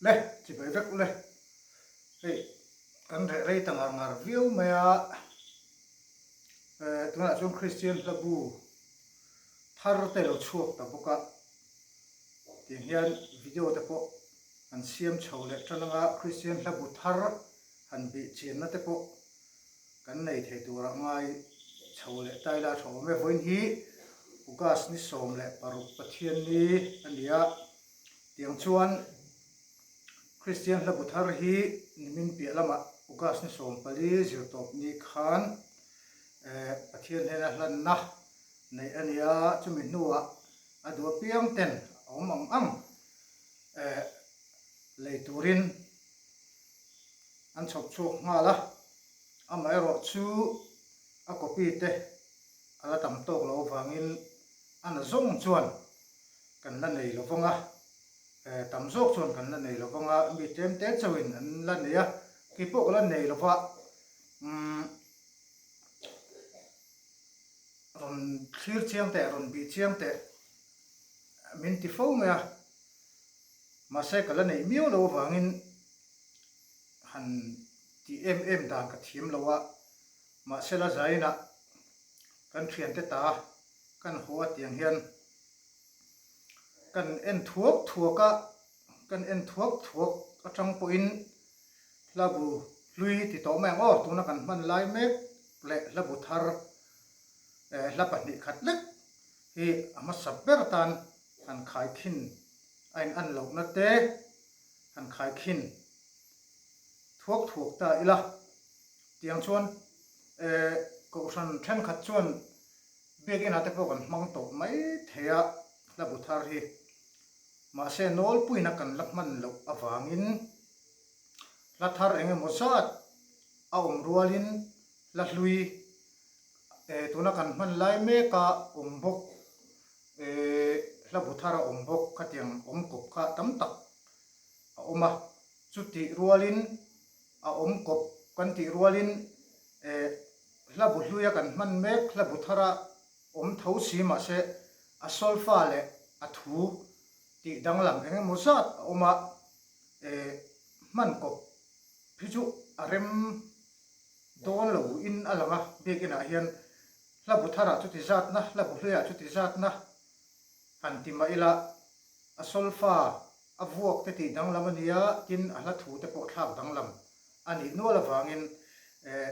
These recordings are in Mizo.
Le, chibai vek ule. Hei, kan reh rei ta ngar ngar viau mai a. Eh, tunah chuan Kristian hla bu thar te lo chhuak ta bawk a. Tiang hian video te pawh an siam chho leh tan anga Kristian hla bu thar han bih chianna te pawh kan nei thei turah ngai chho leh ta ila a tha awm e. Vawiin hi August ni 16 Pathianni a ni a. Tiang chuan Kristian hla bu thar hi nimin piah lamah August ni 14 zirtawp ni khan Pathian hnena hlanna neih a ni a, chumi hnuah a duh apiang ten a awm ang ang lei turin an chhawp chhuak nghal a, amaherawh chu a copy te a la tam tawk loh avangin a na zawng chuan kan la nei lo vang a, tam zawk chuan kan la nei lo vang a, mi tlem te chauhin an la nei a, kei pawh ka la nei lo va, umm rawn thlir chiang teh, rawn bih chiang teh min ti fo mai a, mahse ka la neih miau lo avangin han tih em em dan ka thiam lo a, mahse la zainah kan thiante ta kan haw a tiang hian kan en thuak thuak a, kan en thuak thuak atang pawhin hla bu hlui ti tawh mai ang aw, tuna kan hman lai mek leh hla bu thar eh hla 2 khat lek hi a hmasa ber atan han khaikhin a in an lohna te han khaikhin thuak thuak ta ila tiang chuan eh kohhran thenkhat chuan Biakinn ah te pawh kan hmang tawh mai thei a, hla bu thar hi. Mahse nawlpuina kan la hman loh avangin hla thar eng emaw zat a awm rualin hla hlui eh tuna kan hman lai meka awm bawk eh hla bu thar a awm bawk khatiang awm kawp kha tam tak a awm a. Chutih rualin a awm kawp kan tih rualin eh Hla bu hluia kan hman mek, hla bu thara awm tho si mahse a solfa leh a thu tih danglam eng emaw zat a awm a, eh hman kawp hi chu a rem dawn lo in a lang a, biakinn ah hian hla bu tharah chuti zatna, hla bu hluiah chuti zatna han ti mah ila a solfa a vuak te tih danglam a nia, tin a hla thu te pawh thlak danglam a nih nual avangin eh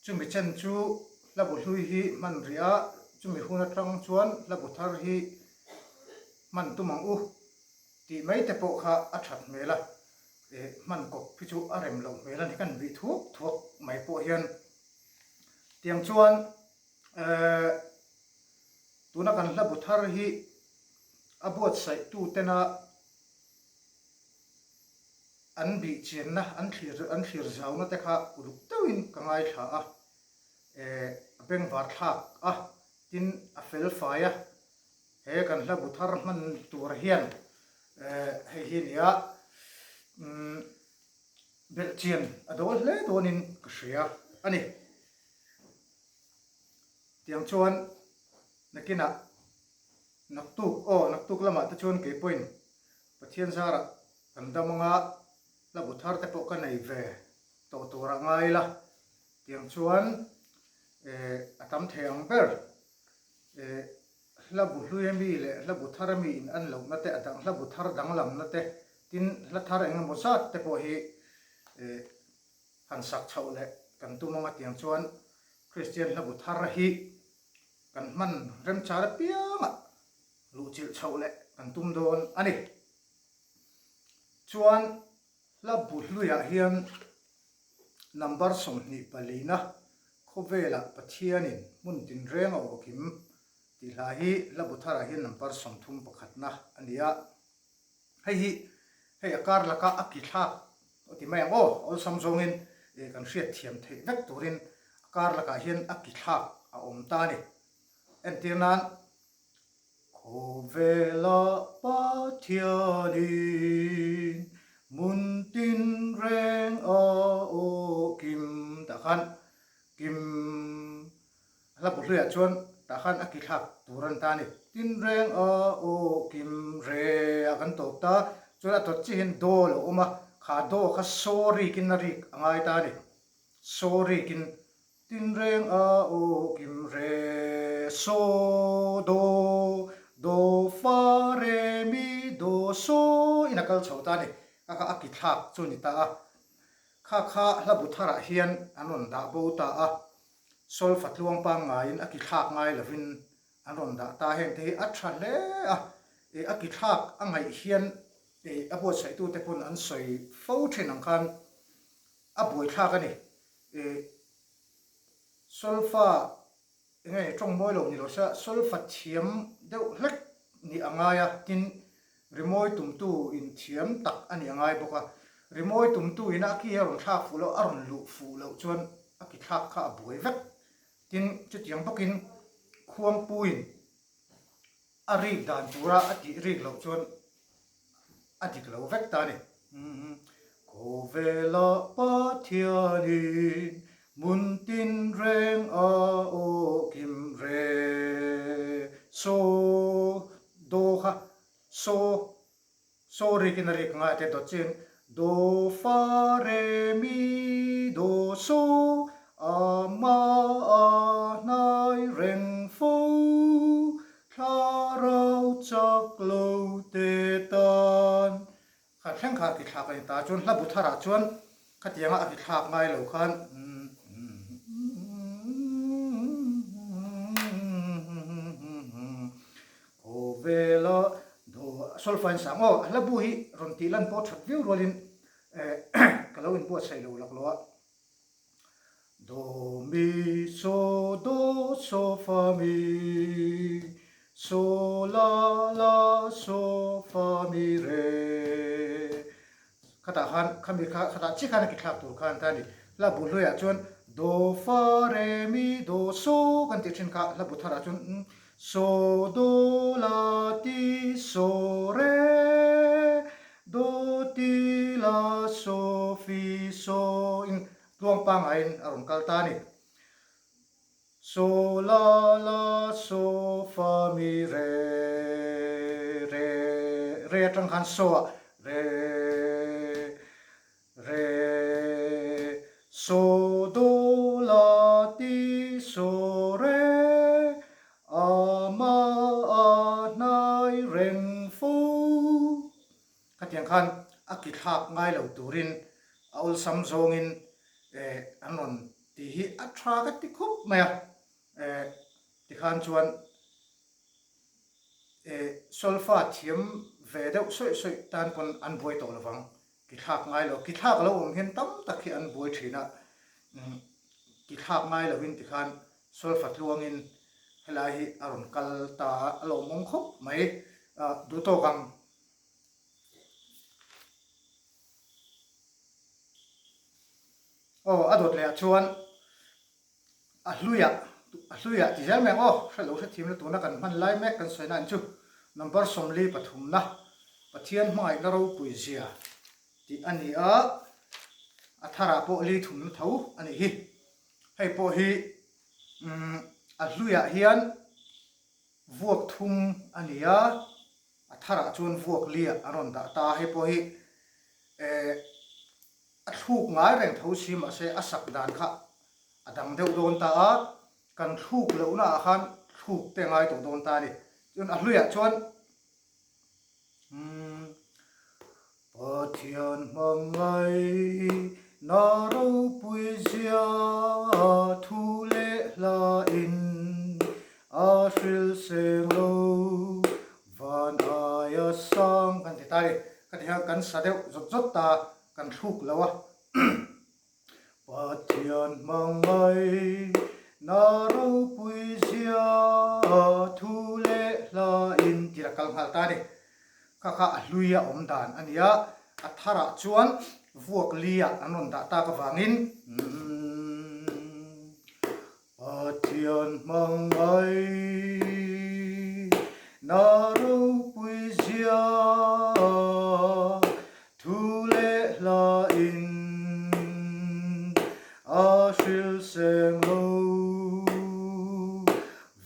chumi chen chu hla bu hlui hi hman rih a, chumi hun atang chuan hla bu thar hi hman tum ang u tih mai te pawh kha a that hmel a, eh hman kawp hi chu a rem loh hmel a ni kan bih thuak thuak mai pawh hian tiang chuan eh tuna kan hla bu thar hi a buatsaih tu tena An bih chianna, an thlir an thlir zauna te kha uluk deuhin ka ngaithla a, eh a bengvar thlak a, tin a fel fai a, he kan hla bu thar hman tur hian eh hei hi nia umm belh chian a dawl hle dawnin ka hria a ni. Tiang chuan nakinah naktuk aw naktuk lamah te chuan keipawhin Pathian zarah kan dam anga hla bu thar te pawh ka nei ve tawh turah ngai ila tiang chuan eh a tam thei ang ber eh hla bu hlui ami leh hla bu thar ami in an lohna te a dang hla bu thar danglamna te tin hla thar eng emaw zat te pawh hi eh han sak chhoh leh kan tum anga tiang chuan Kristian hla bu thar hi kan hman remchar apiangah luhchilh chhoh leh kan tum dawn a ni. Chuan hla bu hluiah hian number 24 na khawvelah Pathianin hmun tinreng a awhkim tih hla hi hla bu tharah hian number 31 na a ni a. Hei hi hei a kar laka a ki thlak a ti mai ang aw, awlsam zawngin kan hriat thiam theih vek turin a kar lakah hian a ki thlak a awm ta a ni. Entir nan Khawvela Pathianin hmun tinreng a aw kim tah khan kim hla bu hluiah chuan tah khan a ki thlak tur a ni ta a ni. Tinreng a aw kim re ah kan tawp ta. Chuan a tawt chihin do a lo awm a, kha do kha saw rikin a rik a ngai ta a ni. Saw rikin Tinreng a aw kim re saw do do fa re mi do saw in a kal chho ta a ni. Kha kha a ki thlak chu a ni ta a. Kha kha hla bu tharah hian an rawn dah bo ta a. Solfa tluang pangngaiin a ki thlak ngai lovin an rawn dah ta. Heng te hi a tha hle a, ih a ki thlak a ngaih hian ih a buatsaih-tute pawn an sawi fo thin ang khan a buaithlak a ni. Ih solfa eng nge tawng mawi lo ni lo se solfa thiam deuh hlek nih a ngai a, tin rimawi tumtu in thiam tak a nih a ngai bawk a. Rimawi tumtu ina a ki a rawn thlak fuh loh a rawn luh fuh loh chuan a ki thlak kha a buai vek. Tin, chutiang bawkin khuangpuiin a rik dan tura a tih rik loh chuan a dik lo vek ta a ni. Khawvela Pathianin hmun tinreng a aw kim re saw do kha saw Saw rikin a rik ngai te dawt chin Do fa re mi do so a ma a hnai reng fo thlarau chak lo te tan. Kha thleng kha a ki thlak a ni ta chuan hla bu tharah chuan khatianga a ki thlak ngai lo khan. Khawvela do solfa in sang aw a hla bu hi rawn tih lan pawh that viau rualin ka lo inbuatsaih lo lak lo a. Do mi so do so fa mi so la la so fa mi re Khatah khan khami kha khatah chiah khan a ki thlak tur khan ta a ni. Hla bu hluaiah chuan do fa re mi do so kan tih thin kha hla bu tharah chuan so do la ti so re do ti la so fi so in tluang pangaiin a rawn kal ta a ni. So la la so fa mi re re re atang khan so ah re re so do la ti so re a ma a hnai reng fo. Khatiang khan a ki thlak ngai lo turin a awlsam zawngin an rawn tih hi a tha ka ti khup mai a, tikhan chuan solfa thiam ve deuh sawih sawih tan pawn an buai tawh lovang, ki thlak ngai lo, ki thlak lo awm hian tam tak hi an buai thin a, ki thlak ngai lovin tikhan solfa tluangin helai hi a rawn kal ta a, a lawmawm khawp mai, duh tawk ang. Aw a dawt leh ah chuan a hluiah a hluiah ti zel mai ang aw hre lo hrethiam na tuna kan hman lai mek kan sawi na ang chu number sawmli pathumna Pathian hmangaihna ropui zia tih a ni a a tharah pawh li thumna tho a nih hi hei pawh hi umm a hluiah hian vuak thum a ni a. A tharah chuan vuak liah an rawn dah ta a, hei pawh hi eh a thluk ngai reng tho si mahse a sak dan kha a dang deuh dawn ta a, kan thluk lohna ah khan thluk te a ngai tawh dawn ta a ni. Chuan a hluiah chuan umm Pathian hmangaih na ropui zia thu leh hla in a hril seng lo van aia sang kan ti ta a ni. Ka ti hian kan sa deuh zawt zawt ta kan thluk lo a. Pathian hmangaih na ropui zia thu leh hla in tir a kal nghal ta a ni. Kha kha a hlui a awm dan a nia, a tharah chuan vuak li ah an rawn dah tak avangin Pathian hmangaih na ropui zia thu leh hla in a hril seng lo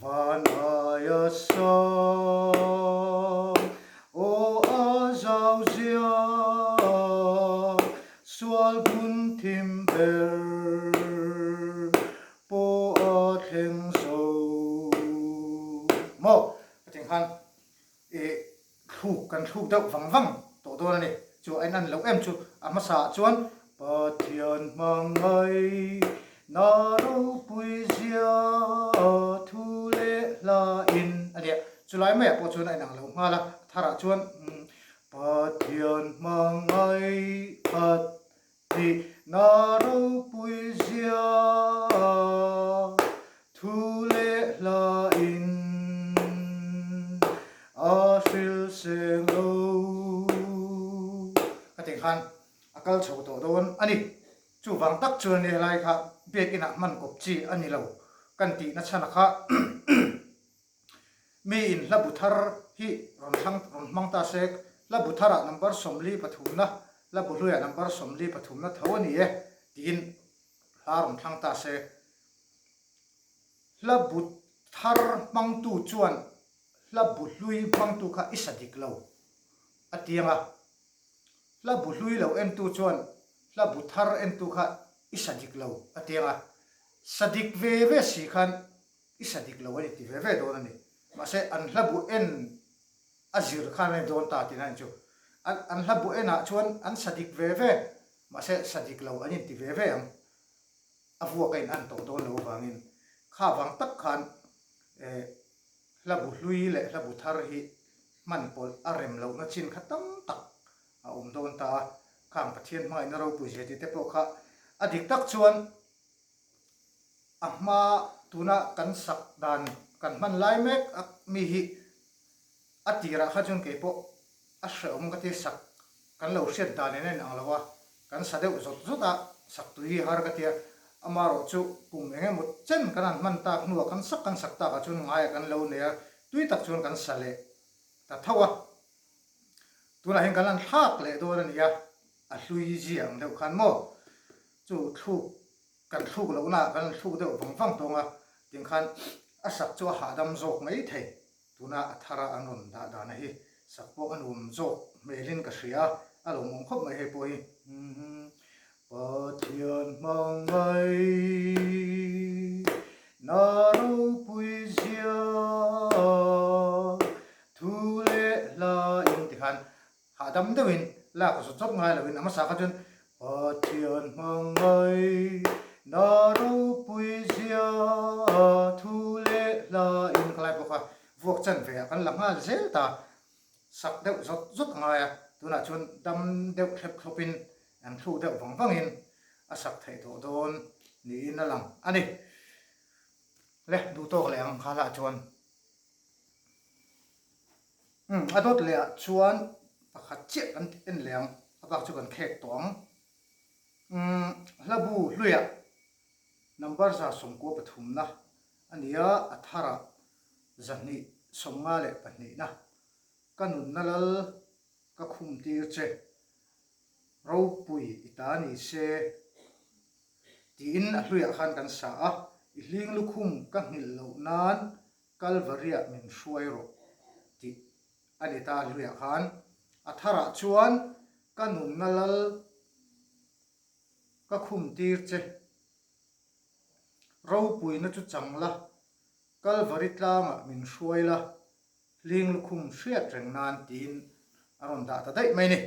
van aia sang aw a zau zia. thluk kan thluk deuh vang vang tawh dawn a ni. Chu a inan loh em chu a hmasa ah chuan Pathian hmangaih na ropui zia thu leh hla in a nia. Chulai maiah pawh chuan a inang lo nghal a, a tharah chuan Pathian hmangaih khat Tih na ropui zia thu leh hla in a hril seng lo. Ka tih khan a kal chho tawh dawn a ni. Chuvang tak chuan ni helai kha biakin ah hman kawp chi a ni lo kan tihna chhan a kha. Mi in hla bu thar hi rawn thlang rawn hmang ta se, hla bu tharah number 43 na, hla bu hluiah number 43 na tho a ni e tiin hla rawn thlang ta se. Hla bu thar hmangtu chuan hla bu hlui hmangtu kha i sa dik lo a ti ang a, hla bu hlui lo entu chuan hla bu thar entu kha i sa dik lo a ti ang a, sa dik ve ve si khan I sa dik lo a ni ti ve ve dawn a ni. Mahse, an hla bu en a zir khan a ni dawn ta tihna a ni chu. An an hla bu enah chuan an sa dik ve ve, mahse sa dik lo an inti ve ve ang. A vuak a in an tawh dawn lo avangin kha vang tak khan eh hla bu hlui leh hla bu thar hi hman pawlh a rem lohna chin kha tam tak a awm dawn ta a. Khang Pathian hmangaihna ropui zia tih te pawh kha a dik tak chuan A hma tuna kan sak dan kan hman lai mek a mi hi a tirah kha chuan kei pawh a hrehawm ka ti sak kan lo hriat dan in a inang lo a, kan sa deuh zawt zawt a, sak tui hi har ka ti a, amaherawh chu kum eng emaw chen kan han hman tak hnuah kan sak kan sak takah chuan ngaiah kan lo nei a, tui tak chuan kan sa leh ta tho a. Tunah hian kan han thlak leh dawn a ni a, a hlui zia ang deuh khan maw chu thluk kan thluk lohna ah kan han thluk deuh vang vang tawng a, tiang khan a sak chu a hahdam zawk mai thei. Tuna a thara an rawn dah dana hi sak pawh a nuam zawk hmelin ka hria a, a lawmawm khawp mai hei pawh hi. Pathian hmangaih na ropui zia thu leh hla in tikhan Hahdam deuhin lak zawt zawt ngai loin a hmasa kha chuan Pathian hmangaih na ropui zia thu leh hla in ka lai bawk a, vuak chan ve ah kan la nghal zel ta, sak deuh zawt zawt a ngai a, tunah chuan dam deuh thlep thlawp in an thluk deuh vang vang in a sak theih tawh dawn niin a lang a ni. Le duhtawk leh ang kha lah chuan. Umm a dawt leh ah chuan pakhat chiah kan en leh ang, a bak chu kan khek tawh ang. Umm hlabu hluiah number 93 na a ni a, a tharah 252 na ka nunna lal ka khum tir che, ropui i ta ni se tiin a hluiah khan kan sa a, i hling lukhum ka nghilh loh nan Kalvariah min hruai rawh tih a ni ta hluiah khan a tharah chuan ka nunna lal ka khum tir che. Ropuina chu chang la, Kalvari tlangah min hruai la, hling lukhum hriat reng nan tiin a rawn dah ta daih mai ni.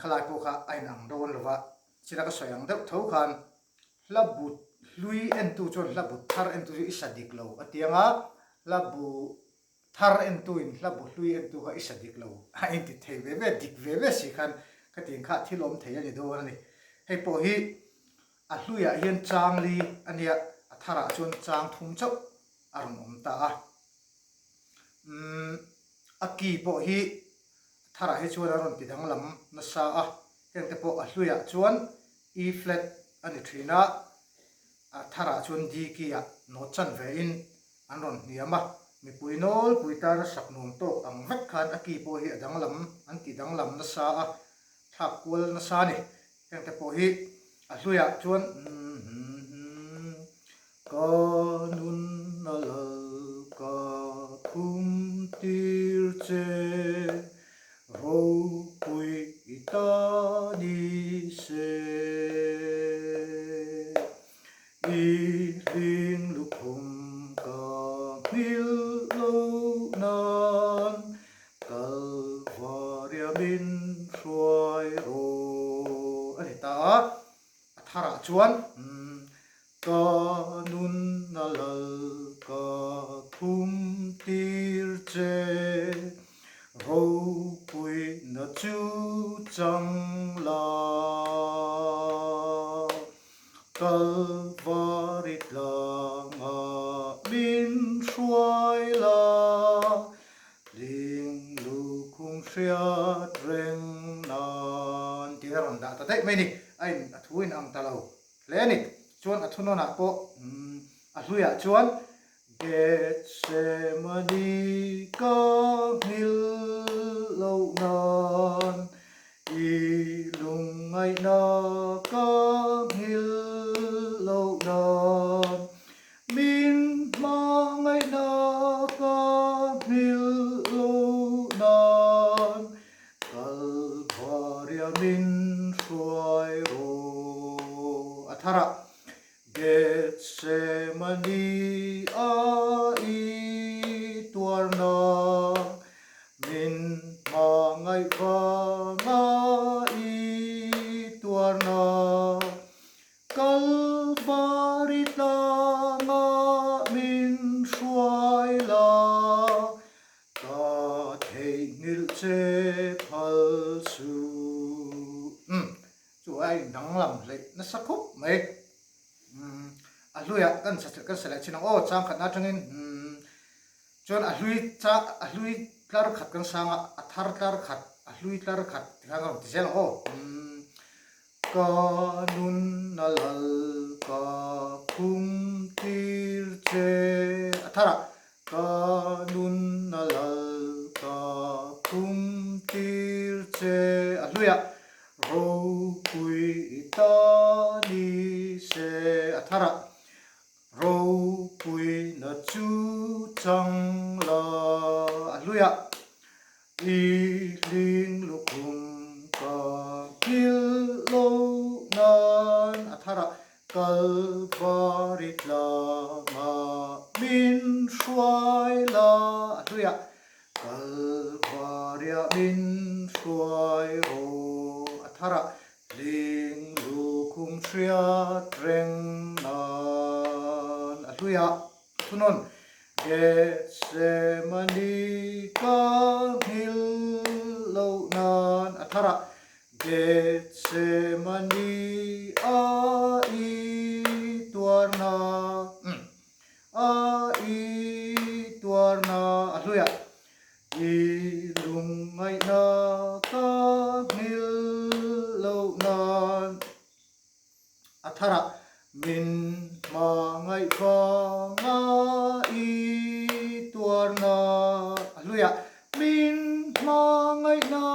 Khalai pawh kha a inang dawn lo va, china ka sawi ang deuh tho khan Hla bu hlui entu chuan hla bu thar entu chu i sa dik lo a ti ang a, hla bu thar entu in hla bu hlui entu kha i sa dik lo a inti thei ve ve, dik ve ve si khan khatiang kha thil awm thei a ni dawn a ni. Hei pawh hi a hluiah hian chang li a nia, a tharah chuan chang thum chauh a rawn awm ta a. Umm a ki pawh hi a tharah hi chuan a rawn ti danglam nasa a, hengte pawh a hluiah chuan E flat a ni thin a, a tharah chuan D key ah nawt chan ve in an rawn hniam a, mipui nawlpui tana sak nuam tawk ang vek khan a key pawh hi a danglam an ti danglam nasa a, thlak kual nasa a ni. Hengte pawh hi a hluiah chuan Ka nunna lal ka khum tir che, ropui i ta ni se. I hling lukhum ka nghilh loh nan Kalvari. min hruai rawh a ni ta a. A tharah chuan ka nunna lal ka khum tir che, ropuina chu chang la. Kalvari tlangah min hruai la, Hling lukhum hriat reng nan tih a rawn dah ta daih mai a ni. A in a thu in ang ta lo hle a ni. Chuan a thunawnah pawh a hluiah chuan Gethsemane ka nghil loh nan i lungngaihna ka nghil loh nan Min hmangaihna ka nghilh lo nan Kalvaria min hruai rawh. A tharah Gethsemane a i tuarna Min hmangaih vanga i tuarna Kalvari tlangah min hruai la, ka theihnghilh che phal suh. Umm, chu a indanglam hleih nasa khawp mai. Umm, a hluiah kan sa kan sa leh chin ang aw, chang khatna atangin umm, chuan a hlui cha a hlui tlar khat kan sang a, a thar tlar khat, a hlui tlar khat tikhan ka rawn ti zel ang aw. Umm. Ka nunna lal ka khum tir che. A thar ah, Ka nunna lal ka khum tir che. A hlui ah, Ropui i ta ni se. A thar ah, Ropuina chu chang la. A hlui ah, I hling lukhum ka nghilh lo nan a tharah Kalvari tlangah min hruai la a hluiah Kalvariah min hruai rawh a tharah hling lukhum hriat reng nan a hluiah Thunawn, Gethsemane ka nghil loh nan a thar ah Gethsemane a i tuarna a i tuarna a hlui ah i lungngaihna ka nghil loh nan A tharah min hmangaih vanga i tuarna a hluiah min hmangaihna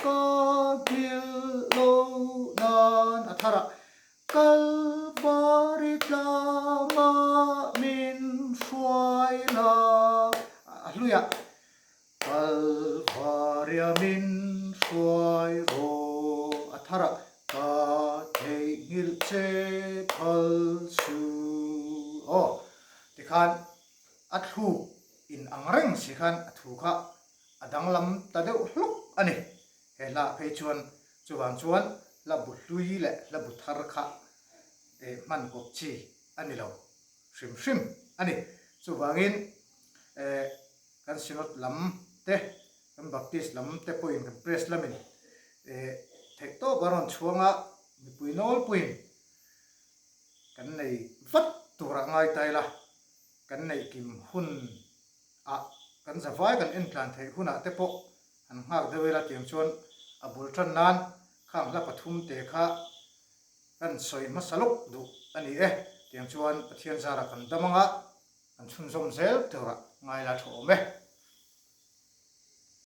ka nghilh lo nan a tharah Kalvari tlangah min hruai la a hluiah Kalvaria min hruai rawh a tharah ka theihnghilh che phal su. Aw, tikhan a thluk in ang reng si khan a thu kha a danglam ta deuh hluk a ni. He hla phei chuan chuvang chuan hla bu hlui leh hla bu thar kha hman kawp chi a ni lo hrim hrim a ni. Chuvangin Kan Synod lam te, kan Baptist lam te pawhin kan Press lamin theihtawp a rawn chhuang a, mipui nawlpuiin kan nei vat turah ngai ta ila, kan neih kim hun ah kan zavai kan entlan theih hunah te pawh han nghak deuh ila tiang chuan a bul tan nan khang hla pathum te kha kan sawi hmasa lawk duh a ni e tiang chuan Pathian zarah kan dam anga An chhunzawm zel turah ngai la thu awm e.